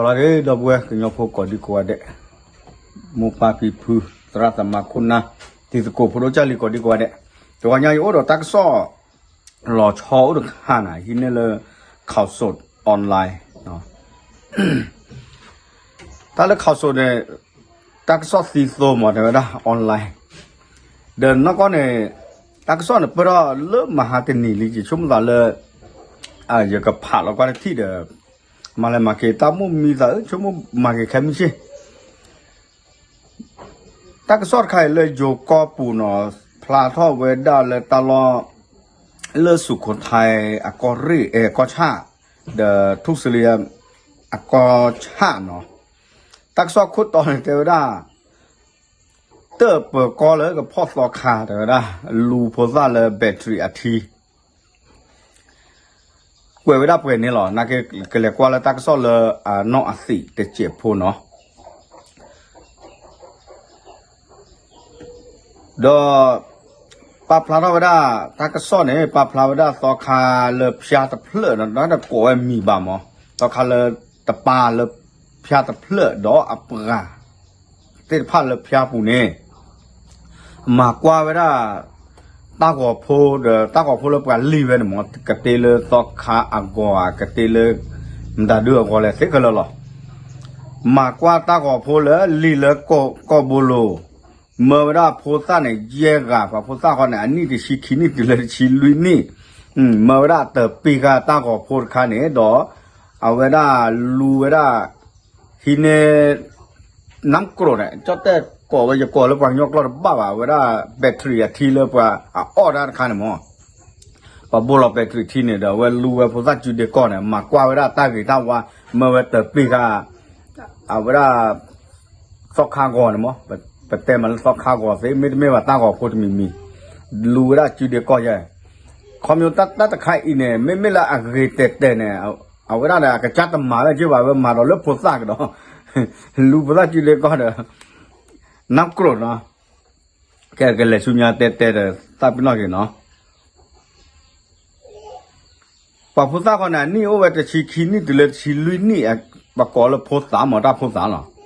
ပၢ်က့ၤ ဒီပုၢ်ဝဲၢ်ကညီဖိကိးဒံကိးဂၤဒဲး, မိၢ်ပၢ်ဖံဖု သရၣ်သမါခိၣ်နၢ် တံၤသကိးဖိဒိၣ်ကၢ်လံၤကိးဒံကိးဂၤဒဲး, တဂီၤညါယအိၣ်ဒီးတၢ်ကစီၣ် လီၤဆီအိၣ်တခါန့ၣ် ဟံးန့ၢ်လၢ ข่าวสดออนไลน์ တၢ်လၢ ข่าวสด န့ၣ် တၢ်ကစီၣ်သံသိမး တဲဝဲဒၣ် online ဒီးနီၢ်ကီၢ်န့ၣ် တၢ်ကစီၣ်န့ၣ်ပၢၢ်ထီၣ်လၢမဟါတနံၤလံ ယဆိကမိၣ်သးလၢ ယကဖးလီၤကွၢ်တထံၣ်ဒီး မၤလဲၤမၤက့ၤ တၢ်မိၣ်မံသးအၢ ဆိကမိၣ်မၤက့ၤခဲမုၢ်ဆ့ၣ် တၢ်ကစီၣ်တခါအံၤလၢယိၤကီၢ်ပူၤနီၤ ဖျါထီၣ်ဝဲဒၣ်လၢတၢ်လီၢ် လၢစူးခိၣ်ထၢၣ်အကီၢ်ရ့ၣ် အဲ ကီၢ်ဆၣ် ဒီးထူၣ်စလံအကီၢ်ဆၣ်နီၤ တၢ်ကစီၣ်ခိၣ်တီန့ၣ်တဲဝဲဒၣ် တၢၣ်ပၢၤကီၢ်လၢကဖီၣ်သီခါ တဲဝဲဒၣ် လူၤဖိသၣ်လၢ battery အထံ ကွဲးဝဲဒၣ်ပှဲၤန့ၣ်လီၤ. နာ်က့ ကလဲၤကွၢ်လၢတၢ်ကစီၣ်လၢအနီၢ်အသံးတစဲးဖိနီၤ ဒီး ပာ်ဖျါထီၣ်ဝဲဒၣ် တၢ်ကစီၣ်န့ၣ် ပာ်ဖျါဝဲဒၣ်သီခါလၢဖၠါတဖျၢၣ်ဒီး တၢ်တကိးဝဲမံၤဘၣ်မး သီခါလၢတပၤလၢဖၠါတဖျၢၣ်ဒီးအပှၤ သ့ၣ်တဖၣ်လၢဖၠါပူၤန့ၣ် မၤကွၢ်ဝဲဒၣ် တၢ်ဂီၤဖိဒီး တၢ်ဂီၤဖိလၢပှၤလံၢ်ဝဲန့ၣ်မး ကတ့လၢသီခါအဂီၤဧါ ကတ့လၢ မတၤဒုအဂီၤလဲၣ်သ့ခဲလၢာ်လီၤ. မၤကွၢ်တၢ်ဂီၤဖိလၢလံၢ်လၢကီၢ်ဘိလိၤ မၢဝဲဒၣ်ဖိသၣ်န့ၣ် ယဲၢ်ဂၤ ပှၤဖိသၣ်ဃီန့ၣ် အနံၣ်တဆံခံနံၣ်တုၤလၢတဆံလွံၢ်နံၣ် မၢဝဲဒၣ်တၢၢ်ပံၢ်ဃာ်တၢ်ဂီၤဖိတခါန့ၣ်ဒီး အဝဲဒၣ်လူၤဝဲဒၣ် ဟံးန့ၢ် နၢ်ကရိးန့ၣ် ကၠီၣ်တဲၣ်ကိးဝဲ ယကိးလၢပှၤကညီကျိာ်တဘၣ်ဘၣ် အဝဲဒၣ် battery အထံလၢပှၤအအီၣ်တၢ်တခါန့ၣ်မး ပှၤဘိလီၤ battery ထံန့ၣ်ဒီး အဝဲလူၤဝဲဖိသၣ်စုဒ့ကီၢ်န့ၣ် မၤကွၢ်ဝဲဒၣ်တၢ်ဂ့ၤတၢ်ဝါ မၢဝဲတၢၢ်ပံၢ်ဃာ် အဝဲဒၣ် သီခါဂီၤန့ၣ်မး ပတဲမးလၢသီခါဂီၤသ့ မ့တမ့ၢ်ဘၣ်တၢ်ဂီၤဖိတမံၤမံၤ လူၤဝဲဒၣ်စုဒ့ကီၢ်ယဲ ခီဖျိတၢ်တခါအံၤန့ၣ် မ့မ့ၢ်လၢအဂ့ၤတဲာ်တဲာ်န့ၣ် အဝဲဒၣ်ဒီးအကစၢ်တမၤဝဲက့ဘၣ် ဝဲမၤဒီးလၢဖိသၣ်ကဒီး လူၤဖိသၣ်စုဒ့ကီၢ်ဒီး နၢ်ကရိးနီၤ ကဲကလဲၤဆူညါတဲတဲဒီး သးပ့ၤနီၣ်က့ၤနီၤ ပှၤဖိသၣ်ဃီန့ၣ် အနံၣ်အိၣ်ဝဲတဆံခံနံၣ်တုၤလၢတဆံလွံၢ်နံၣ် ပကိးလၢဖိသၣ်မး တၢ်ဖိသၣ်လီၤ.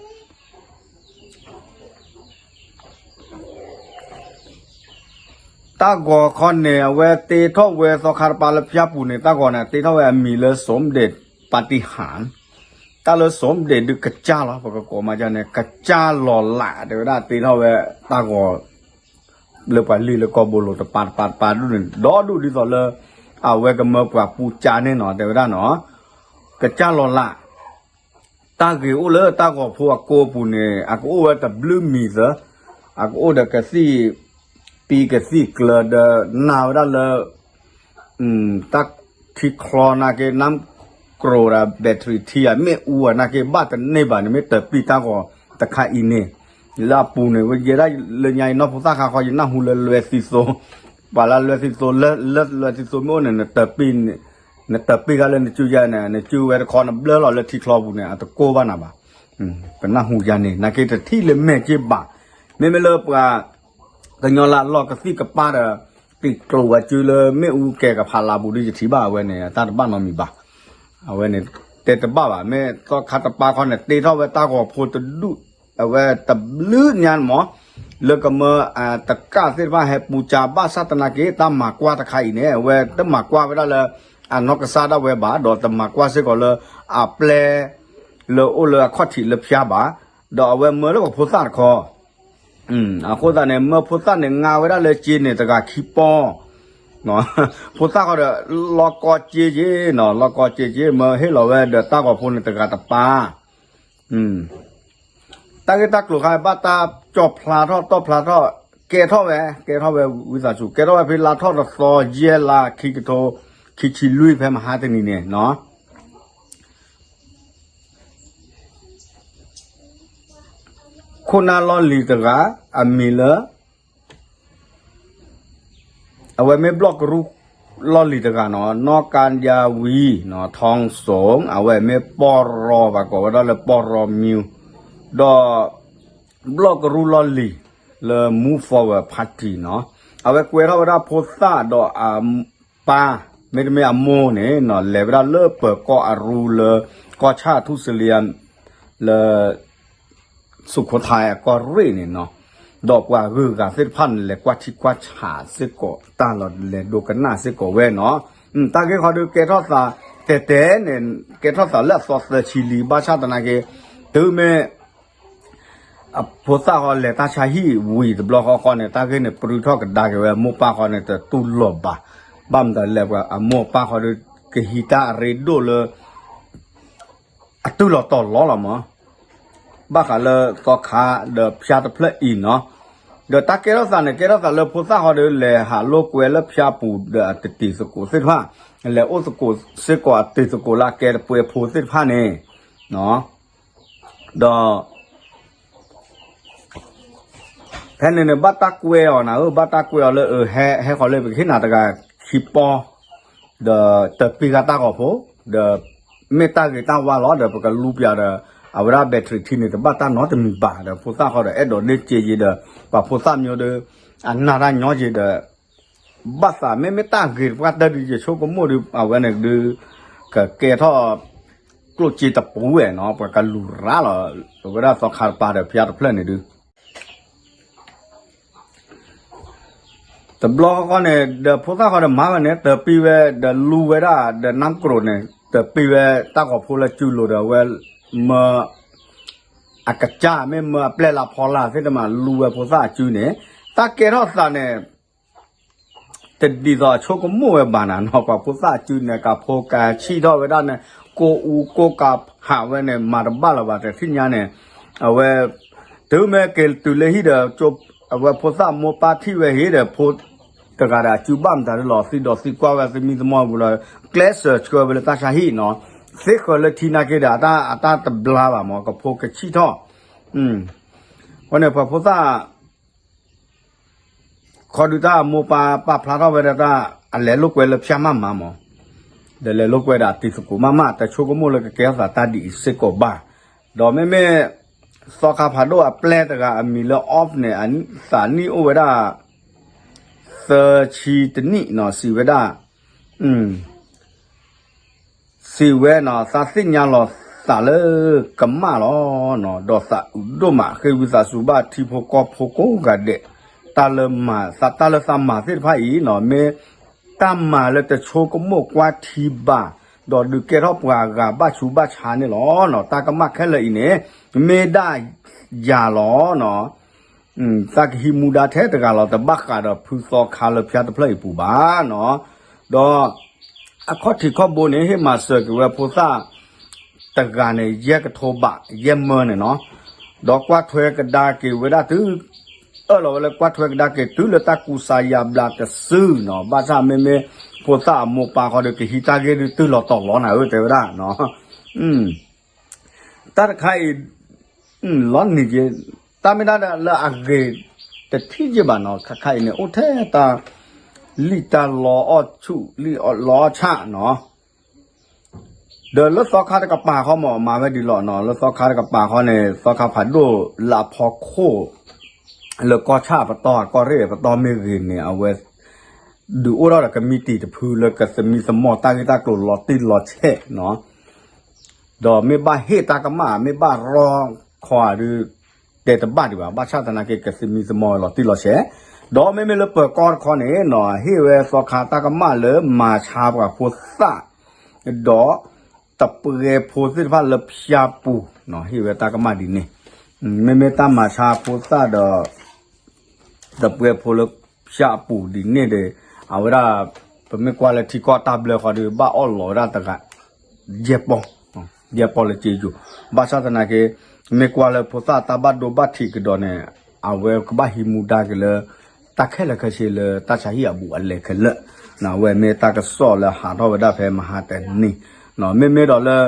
တၢ်ဂီၤခီန့ၣ် အဝဲတ့ထီၣ်ဝဲသီခါတပၤလၢဖၠါပူၤန့ၣ် တၢ်ဂီၤန့ၣ် တ့ထီၣ်ဝဲအမံၤလၢ สมเด็จปาฏิหาริย์ တၢ်လၢ สมเด็จ ဒုးကစၢ်လီၤ ပကကိးမးဒ်န့ၣ် ကစၢ်လီၤလး တဲဝဲဒၣ်တ့ထီၣ်ဝဲတၢ်ဂီၤ လၢပှၤလံၢ်လၢကီၢ်ဘိလိၤတပၤတပၤတပၤဒ်န့ၣ် ဒီဒူၣ်ဒ်သိးလၢ အဝဲကမၢပှၤပူၤကၠါန့ၣ်နီၤ တဲဝဲဒၣ်နီၤ ကစၢ်လီၤလး တၢ်ဂ့ၤအိၣ်လၢတၢ်ဂီၤဖိအကိာ်ပူၤန့ၣ် အကအိၣ်ဝဲတဘျုးမံၤသၢ, အကအိၣ်ဒီးကသံၣ်ပံကသံၣ်ကျၢၤဒီးနၢ်ဝဲဒၣ်လၢ တၢ်ထံချီနာ်က့ နၢ်ကရိးဒီး battery ထံဧါ မ့ၣ်အူဧါနာ်က့ ဘၣ်တန့ၢ်ဘၣ်န့ၣ် မ့ၢ်တၢ်ပံၢ်တၢ်ဂီၤတခါအံၤန့ၣ် လၢအပူၤန့ၣ် ဝဲယဲဒၣ်လၢညါအံၤ နီၢ်ဖိသၣ်ခါဃီ ယနၢ်ဟူလၢလွဲသံသိ ပှၤလၢလွဲသံသိ လၢလွဲသံသိမ့ၢ်အိၣ်န့ၣ် နတၢ်ပံၢ်ဂၤလၢနစုယါန့ၣ် နစုဝဲတခီ နဘျၢလီၤလၢထံချီပူၤန့ၣ် အတကိၢ်ဘၣ်နၤဘၣ်. ပနၢ်ဟူယါန့ၣ် နာ်က့တထံၣ်လၢမဲာ်က့ဘၣ်. မ့မ့ၢ်လၢပှၤ ကညီလၢအလီၢ်ကသံၣ်ကပၤဒီး တံၤကျိၤဝဲစုလၢမ့ၣ်အူကဲၤကဖးလးပူၤဒ်ယထံၣ်ဘၣ်အဝဲန့ၣ် တၢ်တဘၣ်နီတမံၤဘၣ်. အဝဲန့ၣ် တဲတဘၣ်ဘၣ် မ့ၢ်သီခါတပၤခီန့ၣ် တ့ထီၣ်ဝဲတၢ်ဂီၤဖိတဒူၣ် အဝဲတဘျုးညါန့ၣ်မး လၢကမၢ တကၣ်သ့ၣ်တဖၣ်ဟဲပူၤကၠါဘၣ်ဆၣ်သနာ်က့ တၢ်မၤကွၢ်တခါအံၤန့ၣ် အဝဲတမၤကွၢ်ဝဲဒၣ်လၢ အနီၢ်ကစၢ်ဒၣ်ဝဲဘၣ် ဒီးတမၤကွၢ်စ့ၢ်ကီးလၢ အပျဲၢ် လၢအိၣ်လၢအခီၣ်ထံးလၢဖၠါဘၣ်, ဒီးအဝဲမၢလၢပှၤဖိသၣ်တခီ အဃိသတးန့ၣ် မၢဖိသၣ်န့ၣ် ငါဝဲဒၣ်လၢစ့န့ၣ် တဂၤခံပီၢ်, ဖိသၣ်ဃီဒီး လီၢ်ကီစ့က့နီၤ လီၢ်ကီစ့က့ မၢဟ့ၣ်လီၤဝဲဒီးတၢ်ဂီၤဖိန့ၣ် တဂၤတပၤ တၢ်ဂ့ၢ်တၢ်ကျိၤခါ ဘၣ်တၢ်ကၠီၣ်ဖျါထီၣ် တီၣ်ဖျါထီၣ် ကဲထီၣ်ဝဲ ကဲထီၣ်ဝဲ ဝံသးစူၤ ကဲထီၣ်ဝဲဖဲလါထီၣ်တသီ ယဲၢ်လါ ခံကထိ ခံဆံလွံၢ် ဖဲမဟါတနံၤန့ၣ်နီၤ ခိၣ်နၢ်လီၢ်လံၤတဂၤ အမံၤလၢ အဝဲမ့ၢ်ဘျီၣ်ကရူၢ်လီၢ်လံၤတဂၤနီၤ နီၢ်ကါယါဝံ ထီၣ်စိၤ အဝဲမ့ၢ်ပီၢ်ရီ ပှၤကိးဝဲဒၣ်လၢပီၢ်ရီမံၤ ဒီး ဘျီၣ်ကရူၢ်လီၢ်လံၤ လၢ Move Forward Party နီၤ အဝဲကွဲထီၣ်ဝဲဒၣ်ဖိသၣ်ဒီးအပၢ် မ့တမ့ၢ်အမိၢ်န့ၣ်နီၤ လဲၤဝဲဒၣ်လၢပၢၤကီၢ်အရူလၢ ကီၢ်ဆၣ်ထူၣ်စလံအ လၢ စူၣ်ခိၣ်ထါအကီၢ်ရ့ၣ်န့ၣ်နီၤ, ဒီးပှၤဂုၤဂၤသ့ၣ်တဖၣ်န့ၣ် လဲၤကွၢ်ထံကွၢ်ဆးစ့ၢ်ကီးတၢ်လီၤ လဲၤဒိကနၣ်စ့ၢ်ကီးဝဲနီၤ. တၢ်ဂ့ၢ်ဃီဒုးကဲထီၣ်သး တဲတဲန့ၣ် ကဲထီၣ်သးလၢအသီသၢဆံလံ ဘၣ်ဆၣ်သနာ်က့ တုၤမ့ၢ် အဖိသၣ်ဃီလဲၤတၢ်ဆါဟံၣ်ဝံၤတဘျီဃီဃီန့ၣ် တၢ်ဂ့ၢ်န့ၣ်ပြူထီၣ်ကဒါက့ၤဝဲ အမိၢ်ပၢ်ဃီန့ၣ် တတူၢ်လိာ်ဘၣ်. ဘၣ်မတၤလဲၣ် ပှၤအမိၢ်ပၢ်ဃီဒီး ကဟံးတၢ်အရ့ဒိၣ်လၢ အတုၢ်လီၤတီၤလီၤလီၤမး, ဘၣ်ဃးလၢသီခါဒီးဖၠါတဖျၢၣ်အံၤနီၤ. ဒီးတၢ်ကဲထီၣ်သးန့ၣ် ကဲထီၣ်သးလၢဖိသၣ်ဃီဒီး လဲၤဟးလိာ်ကွဲလၢဖၠါပူၤဒီးအတံၤသကိးသ့ၣ်တဖၣ်, လဲၤအိၣ်သကိးစ့ၢ်ကီးအတံၤသကိးလၢအကဲတပှဲၤဖိသ့ၣ်တဖၣ်န့ၣ်, ဒီး ဖဲန့ၣ်န့ၣ် ဘၣ်တၢ်ကွဲအီၤနၤဧၢ, ဘၣ်တၢ်ကွဲအီၤလၢ အဟဲဃီၤလၢပကဟ့ၣ်နၤတဂၤခံပီ, ဒီးတပံၤဂၤတၢ်ဂီၤဖိ, ဒီးမ့ၢ်တၢ်ဂ့ၤတၢ်ဝါလီၤ ဒီးပကလူပၠးဒီး အဝဲဒၣ် battery ထံန့ၣ် တဘၣ်တၢ်နီတမံၤဘၣ်ဒီး ဖိသၣ်ဃီဒီး အဲၣ်ဒိးန့ၢ်စ့ယ့ဒီး ပှၤဖိသၣ်မၠိဒီး အနၢ်တၢ်ညီယ့ဒီး ဘၣ်သးမ့မ့ၢ်တၢ်ဂ့ၤတပှၢ်တၢၢ်ဒုး ယဆိကမိၣ်ဒီး အဝဲန့ၣ်ဒုး ကကဲထီၣ် ကျိၣ်စ့တပူၤဝဲနီၤ, ပှၤကလူၤရၤလီၤ အဝဲဒၣ်သီခါတပၤဒီးဖၠါတဖျၢၣ်န့ၣ်ဒုး တဘျီဃီန့ၣ် ဒီးဖိသၣ်ဃီဒီးမၤဝဲန့ၣ် တပံၤဝဲဒီးလူဝဲဒၣ်ဒီးနၢ်ကရိၣ်န့ၣ် တပံၤဝဲတၢ်ဂီၤဖိလၢစုလိၤဒီးအဝဲ မၢ အကစၢ်မ့ၢ်မၢအပျဲၢ်လၢဖီလာ်သ့ၣ်တမး လူဝဲဖိသၣ်အစုန့ၣ် တၢ်ကဲထီၣ်သးန့ၣ် တဒ်သိးအဆိကမိၣ်ဝဲဘၣ်နၤနီၤ, ပှၤဖိသၣ်အစုန့ၣ် ကဖိကဆံၣ်ထီၣ်ဝဲဒၣ်န့ၣ် ကိၢ်အူကိၢ်ကးဟးဝဲန့ၣ် မၤတဘၣ်လၢၤဘၣ် တထံၣ်ညါန့ၣ်, အဝဲ တုၤမ့ၢ်က့ၤတုၤလၢဟံၣ်ဒီး အဝဲဖိသၣ်မိၢ်ပၢ်ထံၣ်ဝဲဟ့ၣ်ဒီး ဖိတဂၤဒီးအစုဘၣ်မတၤဒ်လီၤ သံဒီးသံကွၢ်ဝဲသမံသမိးပူၤလီၤ ကျဲးစၢးဆှၢဝဲလၢတၢ်ဆါဟံၣ်နီၤ, သ့ဃၢၤလၢထံနာ်က့ဒီး အတၢ်တဘျါဘၣ်မး ကဖိကဆံၣ်ထီၣ်, အဃိန့ၣ် ပှၤဖိသၣ် ခီဒုးတၢ်မိၢ်ပၢ်ပာ်ဖျါထီၣ်ဝဲဒၣ်တၢ် အလဲၤလိာ်ကွဲလၢဖၠါမးမးမး, ဒီးလဲၤလိာ်ကွဲဒီးအတံၤသကိးမးမး တဆိကမိၣ်လၢကကဲထီၣ်သးတၢ်ဒ်အံၤစ့ၢ်ကီးဘၣ်, ဒီးမ့မ့ၢ် သီခါဖးဒိၣ်အပျဲၢ်တဂၤအမံၤလၢ off န့ၣ် သးနံၣ်အိၣ်ဝဲဒၣ် သၢဆံတနံၣ်နီၤ စံးဝဲဒၣ် စံးဝဲနီၤ သးသ့ၣ်ညါလီၤသးလၢကမၣ်လီၤနီၤ ဒီးသးအုးဒိၣ်မး ဃ့ဝံသးစူၤဘၣ်ထံဖိကီၢ်ဖိကိးဂၤဒဲး, တၢ်လၢမၤ တၢ်လၢသးမၤသ့ၣ်တဖၣ်အံၤနီၤ မ့ၢ်တၢ်မၤလၢတဆိကမိၣ်ကွၢ်ထံဘၣ်, ဒီးဒုးကဲထီၣ်ပှၤဂၤဘၣ်ဆူးဘၣ်ဆါန့ၣ်လီၤနီၤ တၢ်ကမၣ်ခဲလၢာ်အံၤန့ၣ် မ့ၢ်ဒၣ်ယၤလီၤနီၤ သးကဟံးမူဒါထဲတဂၤလီၤ တဘၣ်ဃးဒီးဖုသီခါလၢဖၠါတဖျၢၣ်အံၤပူၤဘၣ်နီၤ, ဒီး အခီၣ်ထံးခီၣ်ဘိန့ၣ် ဟ့ၣ်မၤစၢၤက့ၤဝဲဖိသၣ် တဂၤန့ၣ် ယဲၢ်ကထိဘး ယဲၢ်မၢန့ၣ်နီၤ, ဒီးကွၢ်ထွဲကဒါက့ၤဝဲဒၣ်တုၤ အၢၣ်လီၤဝဲလၢကွၢ်ထွဲကဒါက့ၤတုၤလၢတၢ်ကူစါယါဘျါတစုနီၤ, ဘၣ်ဆၣ်မ့မ့ၢ်ဖိသၣ်အမိၢ်ပၢ်ဃီဒီး ကဟံးတၢ်ဂ့ၢ်ဒုးတုၤလီၤတီၤလီၤနၤဧၢ တဲဝဲဒၣ်နီၤ တၢ်တခါအံၤ လီၤနံၤက့ၤ တၢ်မ့ၢ်ဒၣ်လၢအဂ့ၤတထံၣ်က့ၤဘၣ်နီၤ, ခါခါအံၤန့ၣ် အိၣ်ထဲတၢ် လံၣ်တၢ်လီအီၣ်ဆူၣ် လံၣ်လီအီၣ်ဆၣ်နီၤ, ဒီးလၢသီခါတကပၤဃီမး မၤဝဲဒ်လီၤနီၤ, လၢသီခါတကပၤဃီန့ၣ် သီခါဖးဒိၣ်လၢအဖီခိၣ် လၢကီၢ်ဆၣ်ပတီၢ် ကီၢ်ရ့ၣ်ပတီၢ်မ့ၢ်ဂ့ၤန့ၣ် အဝဲ ဒုးအိၣ်ထီၣ်ဒီးကမံးတံာ်တဖုလၢကသမံသမိးတၢ်ဂ့ၢ်တၢ်ကျိၤလီၤတံၢ်လီၤဆဲးနီၤ, ဒီးမ့ၢ်ဘၣ်ဟ့ၣ်တၢ်ကမၣ် မ့ၢ်ဘၣ်ရီခီဧါဒုး တဲတဘၣ်ဒံးဘၣ်, ဘၣ်ဆၣ်သနာ်က့ ကသမံသမိးလီၤတံၢ်လီၤဆဲး, ဒီးမ့မ့ၢ်လၢပၢၤကီၢ်တခီန့ၣ်နီၤ ဟ့ၣ်ဝဲသီခါတၢ်ကမၣ်လၢမၤဆါပှၤဖိသၣ် ဒီး တပှဲၤဖိသ့ၣ်တဖၣ်လၢဖၠါပူၤနီၤ ဟ့ၣ်ဝဲတၢ်ကမၣ်ဒ်န့ၣ်, မ့မ့ၢ်တၢ်မၤဆါဖိသၣ်ဒီး တပှဲၤဖိလၢဖၠါပူၤဒ်န့ၣ်ဒီး အဝဲဒၣ် ပမ့ၢ်ကွၢ်လၢထံကီၢ်တၢ်ဘျၢဃီဒီး ဘၣ်အီၣ်လီၤဝဲဒၣ်တဂၤ ယဲၢ်ပီၢ်, ယဲၢ်ပီၢ်လၢက့ယိၤ, ဘၣ်ဆၣ်သနာ်က့ မ့ၢ်ကွၢ်လၢဖိသၣ်တၢ်ဘၣ်ဒိဘၣ်ထံးကဒီးန့ၣ် အဝဲကဘၣ်ဟံးမူဒါက့ၤလၢ တၢ်ခဲလၢာ်ခဲဆ့လၢတၢ်ဆါဟံၣ်အဘူးအလဲခဲလၢာ်, အဝဲမ့ၢ်တၢ်ကစီၣ်လၢဟးထီၣ်ဝဲဒၣ်ဖဲမဟါတနံၤ, မ့မ့ၢ်ဒီးလၢ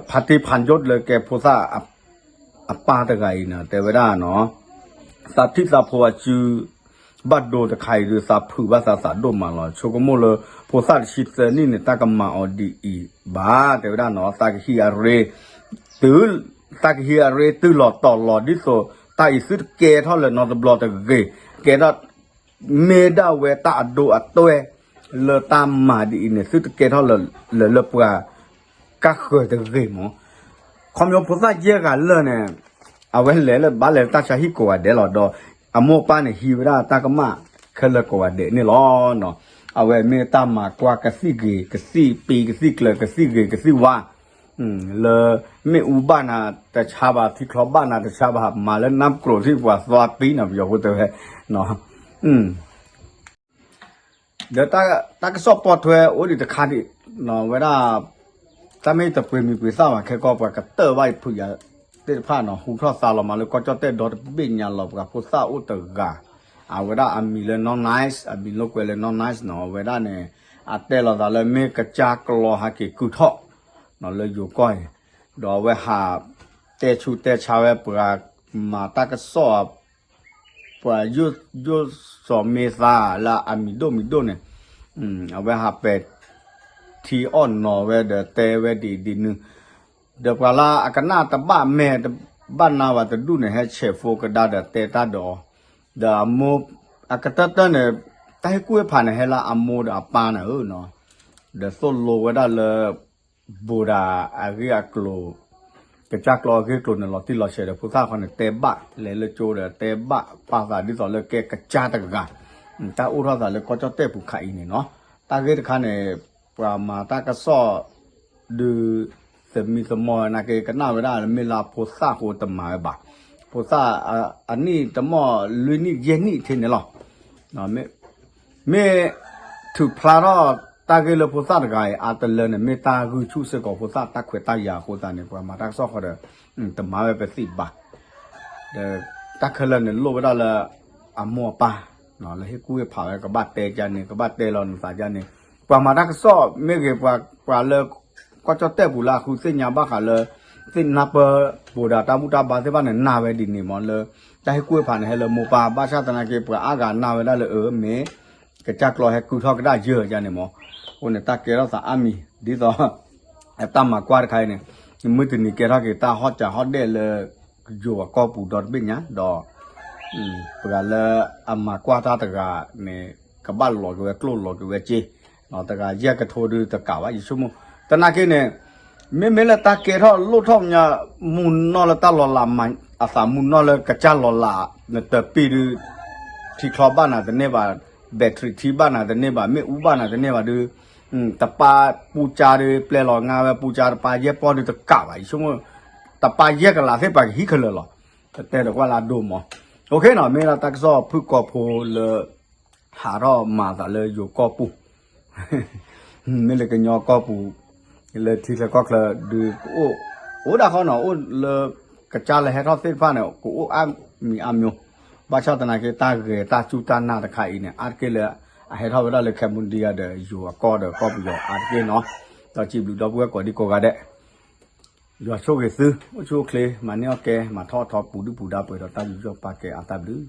ဖါတံၢ်ဖးယိၣ် လၢကဲဖိသၣ် အပၢ်တဂၤအံၤန့ၣ် တဲဝဲဒၣ်နီၤ, သးထံၣ်သးဖိအစု ဘၣ်ဒိတခါအံၤဒုး သးဖုးဘၣ်သးသးဒိၣ်မးလီၤ. ဆိကမိၣ်လၢ ဖိသၣ်တဆံသၢနံၣ်န့ၣ် တၢ်ကမၤအီၤဒ်အံၤဘၣ် တဲဝဲဒၣ်နီၤ, သးကဟံးအရ့ တုၤ သးကဟံးအရ့တုၤလီၤတီၤလီၤ ဒ်သိး တၢ်အံၤသုတကဲထီၣ်လၢၤနီတဘျီတဂ့ၤ, ကဲထီၣ် မ့ၢ်ဒၣ်ဝဲတၢ်အဒိအတွဲ လၢတၢ်မၤဒ်အံၤန့ၣ် သုတကဲထီၣ်လၢၤလၢပှၤ ကၢ်ဃၢၤတဂ့ၤမး, ခီဖျိဖိသၣ်ယဲၢ်ဂၤလၢာ်န့ၣ် အဝဲလဲၤလၢဘၣ်လဲၤလၢတၢ်ဆါဟံၣ်ကိးဂၤဒဲးလီၤ. ဒီးအမိၢ်အပၢ်န့ၣ် ဟံးဝဲဒၣ်တၢ်ကမၣ်ခဲလၢာ်ကိးဂၤဒဲးန့ၣ်လီၤ. အဝဲမ့ၢ်တၢ်မၤကွၢ်ကသံၣ်ဂ့ၤကသံၣ်ပံၤ ကသံၣ်ကျၢၤကသံၣ်ဂ့ၤကသံၣ်ဝါ လၢမ့ၣ်အူဘၣ်နၤတဆါဘၣ် ထံချီဘၣ်နၤတဆါဘၣ် မၤလၢနါပကြိးသ့ၣ်ပှၤသွါပံၤနီၤ ပယီၤဖိတဲဝဲ ဒီးတၢ်ကစီၣ်ပိာ်ထွဲအိၣ်ဒံးတခါဒံး ဝဲဒၣ် တၢ်မ့ၢ်တပှ့ၤမံၤပှ့ၤသၣ်ဘၣ် ခဲကီၢ် ပှၤကတၢၢ်ဘၣ်ဖုးယၤသ့ၣ်တဖၣ်နီၤ ဟူထီၣ်သါလီၤမးလၢကီၢ်ကၠီၣ်တဲၣ်ဒီတဘ့ၣ်ညါလီၤ ပှၤဖိသၣ်အိၣ်တဂၤ အဝဲဒၣ်အမံၤလၢ နီၢ်နၢး အမံၤလိာ်ကွဲလၢ နီၢ်နၢး နီၤ အဝဲဒၣ်န့ၣ် အတဲလီၤသးလၢမ့ၢ်ကစၢ်ကျီဟဲက့ၤကုၢ်ထီၣ် လၢယိၤကီၢ်အံၤ ဒီးအဝဲဟးတဲဆူတဲဆါဝဲပှၤမၤတၢ်ကစီၣ် ပှၤယိၣ်စီၤမ့သါလၢအမံၤဒိၣ်မံၤဒိၣ်န့ၣ် အဝဲဟးပဲာ်ထံအီၣ်နီၤဝဲဒီးတဲဝဲဒ်အံၤဒ်နုၤ ဒီးပှၤလၢအကနၣ်တဘၣ်မဲာ်တဘၣ်နါဝဲတဒူၣ်န့ၣ် ဟဲဆဲးဖိကဒါဒီးတဲတၢ်ဒီးအီၤ ဒီးအမိၢ်အကတၢၢ်တၢၢ်န့ၣ် တၢ်ဟ့ၣ်ကူၣ်ဟ့ၣ်ဖးန့ၣ် ဟဲလၢအမိၢ်ဒီးအပၢ်န့ၣ်ဧၢနီၤ ဒီးသိၣ်လိဝဲဒၣ်လၢ ဘူးဒၣ်အဂ့ၢ်အကျိၤ ကစၢ်ကျီအဂ့ၢ်အကျိၤန့ၣ် လီၤတံၢ်လီၤဆဲးဒီးဖိသၣ်ဃီန့ၣ် တဲဘၣ် လဲၤလၢကၠိဒီးတဲဘၣ် ပာ်သးဒ်သိးလၢကဲကစၢ်တဂၤ တၢ်အိၣ်ထီၣ်သးလၢကီၢ်ကၠီၣ်တဲၣ်ပူၤခါအံၤန့ၣ်နီၤ တၢ်ဂ့ၢ်တခါန့ၣ် ပှၤမၤတၢ်ကစီၣ် ဒုး သမံသမိးနာ်က့ ကနၣ်ဝဲဒၣ်လၢမ့ၢ်လၢဖိသၣ်အဃိတမၤဝဲဘၣ် ဖိသၣ်အနံၣ်တမီၢ်လွံၢ်နံၣ်ယဲၢ်နံၣ်ထဲန့ၣ်လီၤ မ့ၢ်ထုးဖျါထီၣ်တၢ်ဂ့ၢ်လၢဖိသၣ်တဂၤအံၤ အါတလၢန့ၣ် မ့ၢ်တၢ်ဂုာ်ဆူၣ်စ့ၢ်ကီးဖိသၣ်တၢ်ခွဲးတၢ်ယာ်အဃိသတးန့ၣ် ပှၤမၤတၢ်ကစီၣ်ဃီဒီး တမၤဝဲပသ့ၣ်ဘၣ် ဒီးတၢ်ခဲလၢာ်န့ၣ် လိၣ်ဝဲဒၣ်လၢအမိၢ်အပၢ် လၢဟ့ၣ်ကူၣ်ဟ့ၣ်ဖးဝဲ ကဘၣ်တဲကန့ၣ် ကဘၣ်တဲလီၤနသးကန့ၣ် ပှၤမၤတၢ်ကစီၣ်မ့ၢ်ဂ့ၤ ပှၤလၢ ကီၢ်ကၠီၣ်တဲၣ်ပူၤလၢအဃုသ့ၣ်ညါဘၣ်ဃးလၢ သ့ၣ်နၢ်ပၢၢ်ဘူးဒၣ်တၢ်ဘူၣ်တၢ်ဘါသ့ၣ်တဖၣ်န့ၣ် နာ်ဝဲဒ်န့ၣ်မးလၢ တၢ်ဟ့ၣ်ကူၣ်ဟ့ၣ်ဖးန့ၣ် ဟဲလၢမိၢ်ပၢ် ဘၣ်ဆၣ်သနာ်က့ ပှၤအါဂၤနာ်ဝဲဒၣ်လၢအမ့ၢ် ကစၢ်ကျီဟဲကုၢ်ထီၣ်ကဒါယၢၢ်ကန့ၣ်မး အဃိန့ၣ် တၢ်ကဲထီၣ်သးအါမံၤ ဒ်သိး တၢ်မၤကွၢ်တခါအံၤန့ၣ် မုၢ်တနံၤကဲထီၣ်က့ၤတၢ်ဟီၣ်စးဟီၣ်ဒဲၣ်လၢ ယိၤအကီၢ်ပူၤဒီတဘ့ၣ်ညါ ဒီး ပှၤလၢအမၤကွၢ်တၢ်တဂၤန့ၣ် ကဘၣ်လီၤက့ၤဝဲကျိၣ်လီၤက့ၤဝဲစ့ တဂၤယဲၢ်ကထိဒုးတကးဘၣ် ယဆိကမိၣ် သနာ်က့န့ၣ် မ့မ့ၢ်လၢတၢ်ကဲထီၣ်လိၣ်ထီၣ်မး မူနီၢ်လၢတၢ်လီၤလး အသးမူနီၢ်လၢကစၢ်လီၤလး နတပံၤဒုး ထံချီဘၣ်နၤတန့ၢ်ဘၣ် battery ထံဘၣ်နၤတန့ၢ်ဘၣ် မ့ၣ်အူဘၣ်နၤတန့ၢ်ဘၣ်ဒုး တပၢ်ပူၤကၢ်ဒုး ပျဲလီၤငါဝဲပူၤကၢ်တပၢ်ယဲၢ်ပီၢ်ဒုးတကးဘၣ် ယဆိကမိၣ် တပၢ်ယဲၢ်ကလးသ့ၣ်ပှၤကဟံးခဲလၢာ်လီၤ တတဲဒီးကွၢ်လၢအဒိမး OK နီၤ မ့ၢ်ဒၣ်တၢ်ကစီၣ်ဖုၣ်ကိာ်ဖိလၢ ဟးထီၣ်မၤသးလၢယိၤကီၢ်ပူၤ မ့ၢ်လၢကညီကီၢ်ပူၤ လၢထံချၢကီၢ်ချၢဒုးကအိၣ် အိၣ်ဒၣ်ဃီနီၤ အိၣ်လၢကစၢ်လၢဟဲထီၣ်သ့ၣ်တဖၣ်န့ၣ် ကအိၣ်အါမံၤအါမျိၤ ဘၣ်ဆၣ်သနာ်က့ တၢ်ဂဲၤတၢ်စူၢ်တၢ်နာ်တခါအံၤန့ၣ် အါတက့ၢ်လၢ အဟဲထီၣ်ဝဲဒၣ်လၢ Cambodia ဒီးယိၤအကီၢ်ဒီးကီၢ်ပယီၤအါတက့ၢ်နီၤ ဒီးစံးဘျုးဒီပုၢ်ဝဲၢ်ကိးဒံကိးဂၤဒဲး ယွၤဆိၣ်ဂ့ၤသု အိၣ်ဆူၣ်အိၣ်ချ့ မၤန့ၢ်အီၣ်ကဲ မၤထီၣ်အထီပူၤဒုၣ်ပူၤဒါပှဲၤဒီးတၢ်ယူးယီၣ်ပာ်ကဲအါတၢ်ဘျုး